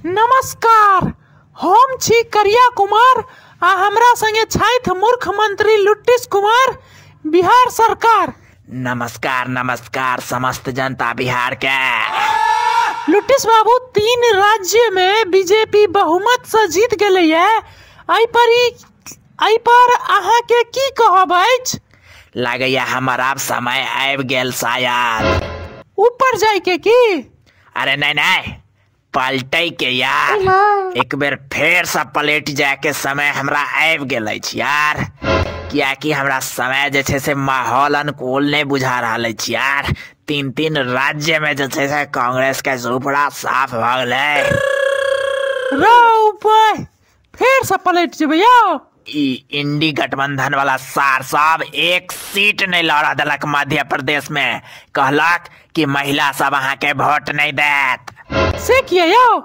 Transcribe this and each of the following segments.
नमस्कार, हम छी करिया कुमार आ हमरा संगे छथि मुख्यमंत्री लुट्टिस कुमार, बिहार सरकार। नमस्कार नमस्कार समस्त जनता बिहार के। लुट्टिस बाबू, 3 राज्य में बीजेपी बहुमत से जीत गेलै एहि पर अहाँ के की कहब अछि? लागैया हमर आब समय आबि गेल शायद। ऊपर जाय के की? अरे नहीं नहीं, पलटै के यार। एक बेर फेर से पलटि जाय के समय हमरा आबि गेल अछि यार। कियाकि हमरा समय जे छै से माहौल अनुकूल नहीं बुझा रहल अछि यार। 3-3 राज्य में जे छै से कांग्रेस के सुपड़ा साफ भऽ गेलै। फेर से पलटि जेबै यौ। ई इंडी गठबंधन वाला सार सब एक सीट नहीं लड़ा देलक मध्य प्रदेश में। कहलक कि महिला सब अहाँ के वोट नहीं देत। से किया यौ?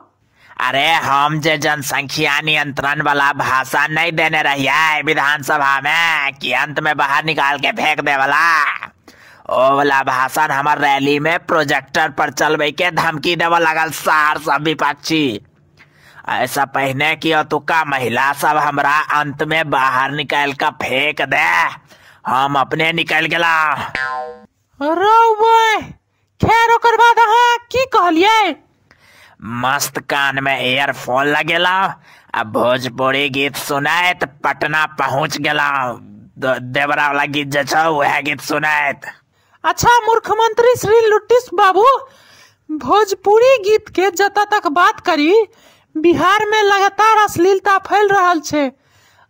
अरे हम जे जनसंख्या नियंत्रण वाला भाषा नहीं देने रहियै विधानसभा में कि अंत में बाहर निकाल के फेंक दे वाला, ओ वाला भाषण हमर रैली में प्रोजेक्टर पर चलबे के धमकी देवे लगल सार सब विपक्षी। ऐसा पहिने कि ओतुका महिला सब हमरा अंत में बाहर निकाल के फेंक दे, हम अपने निकल गेला। खैर ओकर बाद अहाँ की कहलियै? मस्त कान में एयरफोन लगेला आ भोजपुरी गीत सुनाइत पटना पहुंच गेला। देवरा वाला गीत जे छौ वएह गीत सुनाइत। अच्छा मुख्यमंत्री श्री लुट्टिस बाबू, भोजपुरी गीत के जतऽ तक बात करी, बिहार में लगातार अश्लीलता फैल रहल छै।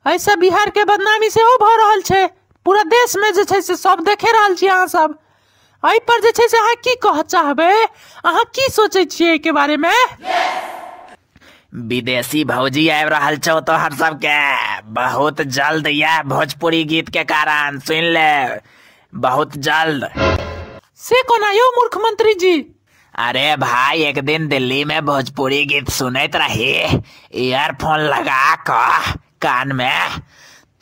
ऐसे बिहार के बदनामी सेहो भऽ रहल छै। पूरा देश में जे छै से सब देखे रहल छी अहाँ सब। एहि पर जे छै से अहाँ की कह चाहबै? अहाँ की सोचै छियै एहि के बारे में? विदेशी भौजी आबि रहल छौ तोहर सबके बहुत जल्द। यह भोजपुरी गीत के कारण सुन ले, बहुत जल्द। से कोना यौ मुख्यमंत्री जी? अरे भाई, एक दिन दिल्ली में भोजपुरी गीत सुनैत रही ईयरफोन लगा कऽ कान में,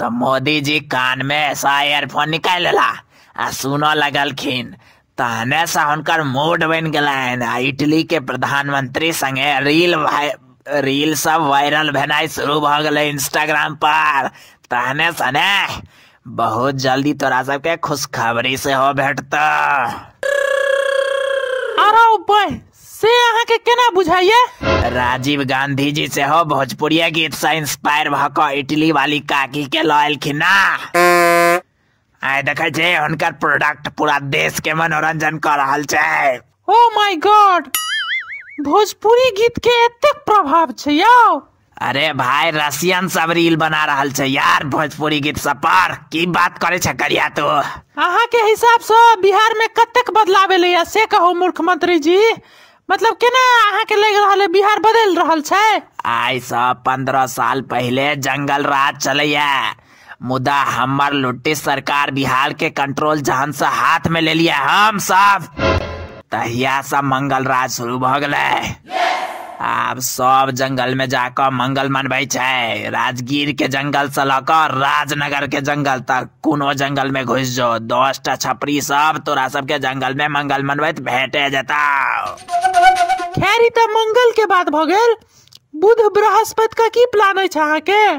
तो मोदी जी कान में ऐसा ईयरफोन निकालि लेला आ सुनऽ लगलखिन। तहने से हुनकर मूड बनि गेलनि आ इटली के प्रधानमंत्री संगे रील सब वायरल भेनाइ शुरू भऽ गेलै इंस्टाग्राम पर। तहने से ने बहुत जल्दी तोरा सबके खुशखबरी सेहो भेटतौ। से अहाँ के केना बुझाइए? राजीव गांधी जी सेहो भोजपुरिया गीत से इंस्पायर भऽ कऽ इटली वाली काकी के लऽ एलखिन ना। आइ देखै छै हुनकर प्रोडक्ट पूरा देश के मनोरंजन कऽ रहल छै। ओ my God, Bhojpuri गीत के एतेक प्रभाव छै यौ। अरे भाई, रशियन सब रील बना रहल छै यार भोजपुरी गीत सब पर। की बात करे छै करिया तू? अहाँ के हिसाब से बिहार में कतेक बदलाव एलै से कहू मुख्यमंत्री जी? मतलब केना अहाँ के लागि रहल है बिहार बदलि रहल छै? आइ से 15 साल पहिले जंगल राज चलैया, मुदा हमर लुट्टी सरकार बिहार के कंट्रोल जहन से हाथ में ले लिया हम सब, तहिया से मंगल राज शुरू भऽ गेलै। आब सब जंगल में जाकऽ मंगल मनबै छै। राजगीर के जंगल से लऽ कऽ राजनगर के जंगल तक कोनो जंगल में घुसि जो, 10टा छपरी सब तोरा सबके जंगल में मंगल मनबैत भेटे जेतौ। खैर ई तऽ मंगल के बात भऽ गेल, बुध बृहस्पति का की प्लान अछि अहाँ के?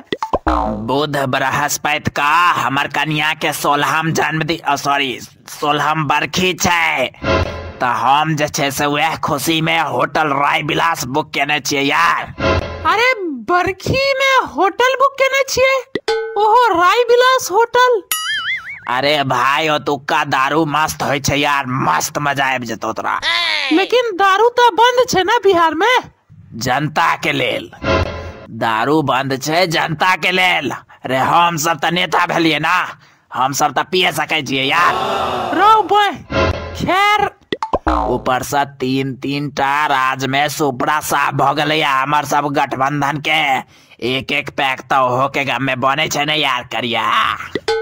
बुध बृहस्पति का हमर कनिया के 16म जन्मदिन, सॉरी 16म बरखी छै, तऽ हम जे छै से वएह खुशी में होटल राय विलास बुक केने छियै यार। अरे बरखी में होटल बुक केने छियै? ओहो राय विलास होटल? अरे भाई, ओतुका दारू मस्त होइ छै यार, मस्त मजा आबि जेतौ तोरा। लेकिन दारू तऽ बंद छै ना बिहार में? जनता के लेल दारू बंद छै, जनता के लेल। अरे हम सब तऽ नेता भेलियै ना, हम सब तऽ पिए सकै छियै यार। रौ बॉय, खैर ऊपर से 3-3 टा राज में सुपड़ा साफ भऽ गेलै हमर सब गठबंधन के। 1-1 पैक तऽ ओहो के गाम में बनै छै ने यार करिया।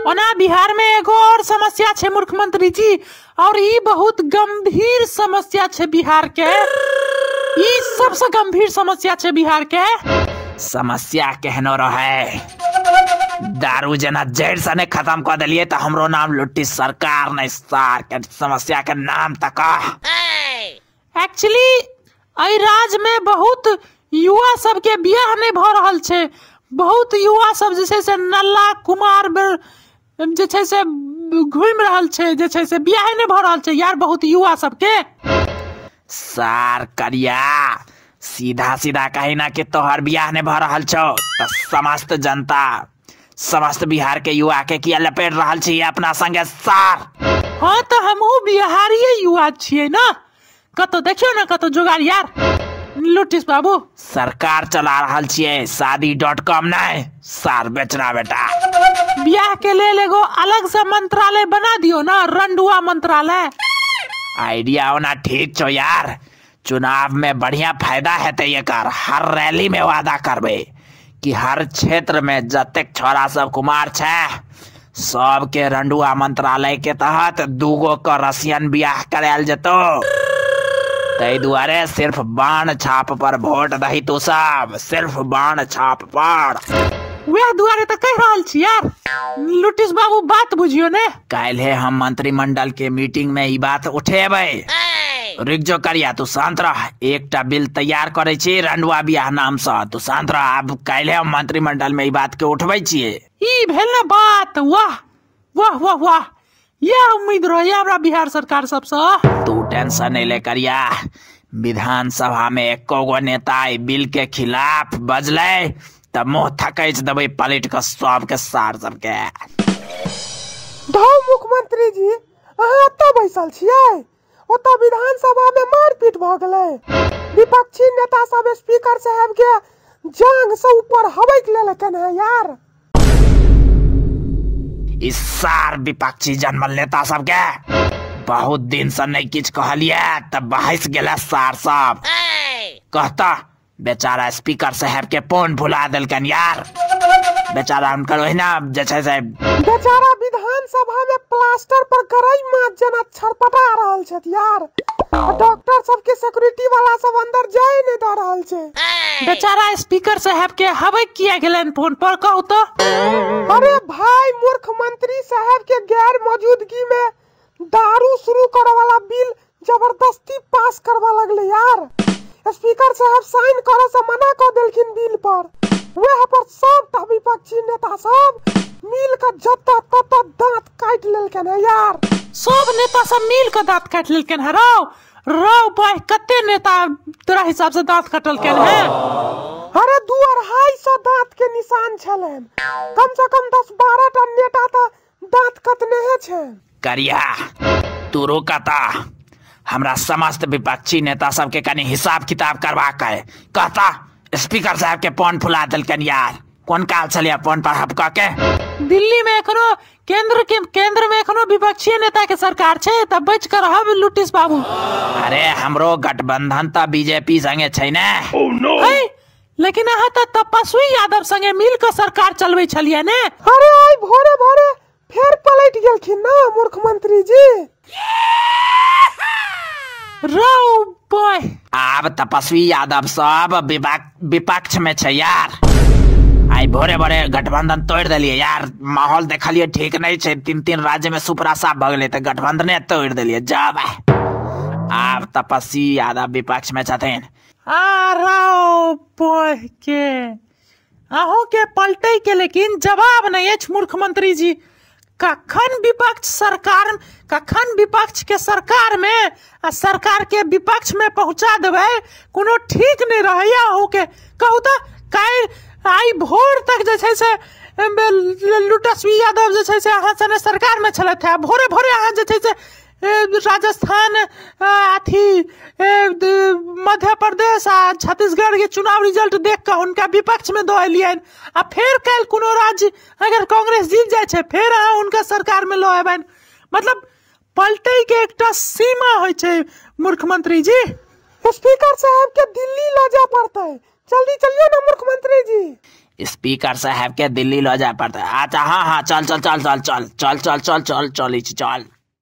ओना बिहार में एगो और समस्या छै मुख्यमंत्री जी, और ई बहुत गंभीर समस्या छै बिहार के। ई सबसे गंभीर समस्या छै बिहार के। समस्या केहनो रहे, दारू जेना जड़ से नहीं खत्म कर दिलिए तो हमरो नाम लुट्टी सरकार नहीं सार के समस्या के नाम तक। एक्चुअली एहि राज्य में बहुत युवा सबके बियाह नहि भऽ रहल छै। बहुत युवा सब जे छै से नल्ला कुमार जे छै से घुमि रहल छै, जे छै से बियाह नहि भऽ रहल छै यार बहुत युवा सबके। सार करिया सीधा सीधा कही ना कि तोहर बियाह नहि भऽ रहल छौ तऽ समस्त जनता समस्त बिहार के युवा के किया लपेट रहल छी अपना संगे सार। हाँ तऽ हमहूँ बिहारिये युवा छियै ना, कतौ देखियौ ने कतौ जुगाड़ यार लुटिस बाबू। सरकार चला रहल छियै शादी.com नहीं सार बेचना बेटा। बियाह के लेल एगो अलग से मंत्रालय बना दियो ना, रंडुआ मंत्रालय। आइडिया होना ठीक छो यार, चुनाव में बढ़िया फायदा हेतै एकर। हर रैली में वादा करबै कि हर क्षेत्र में जतेक छोरा सब कुमार छै सबके रंडुआ मंत्रालय के तहत दूगो के रसियन बियाह करायल जेतो। तै दुआरे सिर्फ बाण छाप पर वोट दही तू सब, सिर्फ बाण छाप पर। वएह दुआरे तऽ कहि रहल छी यार लुटिस बाबू, बात बुझियो ने। काल्हे हम मंत्रिमंडल के मीटिंग में ई बात उठेबै। रुक जो करिया, तू शांत रह, एकटा बिल तैयार करै छी रंडुआ बियाह नाम सँ, तू शांत रह। आब काल्हे हम मंत्रिमंडल में ई बात के उठबै छियै। ई भेल ने बात, वाह वाह वाह वाह, यह उम्मीद रहे हमरा बिहार सरकार सबसँ। तू टेंशन नहीं ले करिया, विधानसभा में एको गो नेता ई बिल के खिलाफ बजलै तऽ मुँह थकैच देबै पलट कऽ सबके सार सबके। धौ मुख्यमंत्री जी, अहाँ एतऽ बैसल छियै? ओतऽ विधानसभा में मारपीट भऽ गेलै, विपक्षी नेता सब स्पीकर साहब के जांग से ऊपर हबैक लेलकनि है यार। इस सार विपक्षी जन्मल नेता सबके बहुत दिन से नहीं किछ कहलियै तऽ बहस गेलै सार सब। कहता बेचारा स्पीकर साहब के फोन भुला देलकनि यार, बेचारा हुनकर ओहिना जे छै से बेचारा विधानसभा में प्लास्टर पर गरई माछ जेना छरपटा रहल छथि यार। डॉक्टर सबके सिक्योरिटी वाला सब अंदर जाए नहीं दऽ रहल छै। बेचारा स्पीकर साहब के हबक किया गेलनि फोन पर कहू तो? अरे भाई, मुख्यमंत्री साहब के गैर मौजूदगी में दारू शुरू करे वाला बिल जबरदस्ती पास करवा लगले यार। स्पीकर साहब साइन करे से मना कर देलखिन बिल पर, वह पर सबटा विपक्षी नेता सब मिल के जत्ता तत्ता दांत काटि लेलकनि है यार। सब नेता सब मिल के दांत काटि लेलकनि है। राव राव भाई, कते नेता तोरा हिसाब से दांत कटलकनि है? अरे 200-250 दांत के निशान छलनि, कम से कम 10-12 टा नेता तऽ दांत कटने छै। करिया तू रोकता, हमरा समस्त विपक्षी नेता सबके कनि हिसाब किताब करबाक है। कहता स्पीकर साहब के फोन फुला देलकनि यार, कोन काल छलियै फोन पर हपकऽ के? दिल्ली में एखनो केंद्र में एखनो विपक्षी नेता के सरकार छै, तब बच कर रहब लुटिस बाबू। अरे हमरो गठबंधन तऽ बीजेपी संगे छै ने। oh, no. है, लेकिन अहाँ तऽ तपस्वी यादव संगे मिल के सरकार चलबै छलियै ने। अरे आई भोरे भोरे फेर पलटि गेलखिन ना मुख्यमंत्री जी। रौ बॉय, आब तपस्वी यादव सब विपक्ष में छै यार। आई भोरे भोरे गठबंधन तोड़ि देलियै यार, माहौल देखलियै ठीक नहीं छै, 3-3 राज्य में सुपरा साफ भऽ गेलै तऽ गठबंधने तोड़ि देलियै। जब आब तपस्वी यादव विपक्ष में छथिन। आ रौ बॉय के अहूँ के पलटै के लेकिन जवाब नहीं अछि मुख्यमंत्री जी। कखन विपक्ष सरकार, कखन विपक्ष के सरकार में आ सरकार के विपक्ष में पहुंचा देबै कोनो ठीक नहीं रहैया अहूँ के। कहू तऽ काल्हि आई भोर तक जे छै से लुटस्वी यादव जे छै से अहाँ सने सरकार में छलथि है, भोरे भोरे अहाँ जे छै से राजस्थान अथी मध्य प्रदेश आ छत्तीसगढ़ के चुनाव रिजल्ट देख कऽ हुनका विपक्ष में दऽ एलियनि, आ फेर काल्हि कोनो राज्य अगर कांग्रेस जीत जाइ छै फेर अहाँ हुनका सरकार में लऽ एबनि। मतलब पलटै के एकटा सीमा होइ छै मुख्यमंत्री जी। स्पीकर साहब के दिल्ली लऽ जाय पड़तै, जल्दी चलियो ना मुख्यमंत्री जी। स्पीकर साहब के दिल्ली लऽ जाय पड़तै। अच्छा हाँ हाँ, चल चल चल चल चल चल चल चल चल चल चल।